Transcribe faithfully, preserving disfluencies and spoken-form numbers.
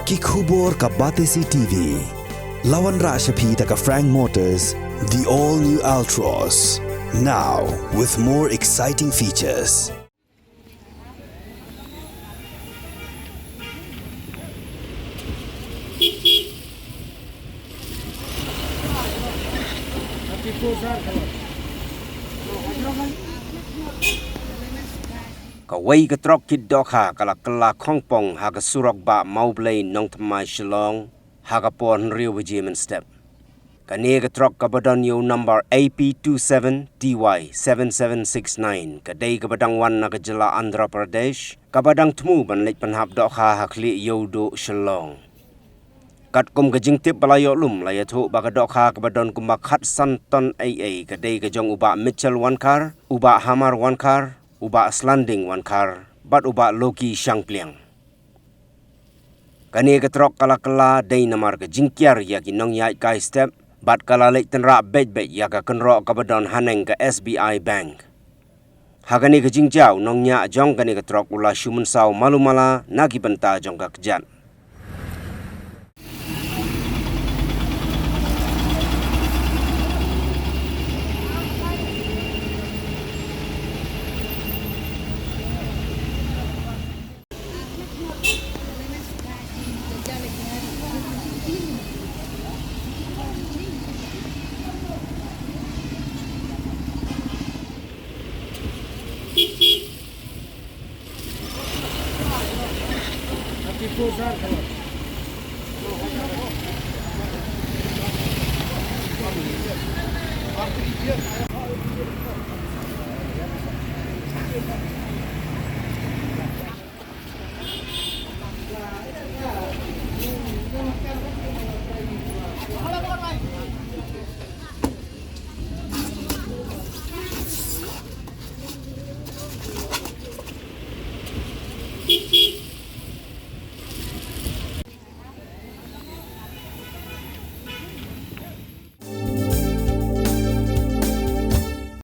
Ki khubor ka Batesi T V. La wanrah sha phi da ka Frank Motors, the all new Altroz. Now with more exciting features. Kawei ka trok kit dohkha ka la kylla khongpong ha ka surok Bah Mawblei Nongthymmai Shillong ha ka por hynriew baje mynstep. Kane ka trok kaba don ïa u number A P two seven T Y seven seven six nine ka dei kaba dang wan na ka jylla Andhra Pradesh, kaba dang thmu ban leit pynhap dohkha ha khlieh Ïewduh Shillong. Katkum ka jingtip ba la ïoh lum, la ïathuh ba ka dohkha kaba don kumba khatsan ton eiei ka dei ka jong u Bah Mitchell Wankhar, u Bah Hamar Wankhar, u Bah Slanding Wankhar bad u Bah Loki Shangpliang. Kane ka trok ka la kylla dei namar ka jingkiar ïa ki nongïaid kai step bad ka la leit tynrah beit beit ïa ka kynroh kaba don haneng ka S B I Bank. Ha kane ka jingjia u nongñiah jong kane ka trok u la shu mynsaw malu mala na ki bynta jong ka kjat.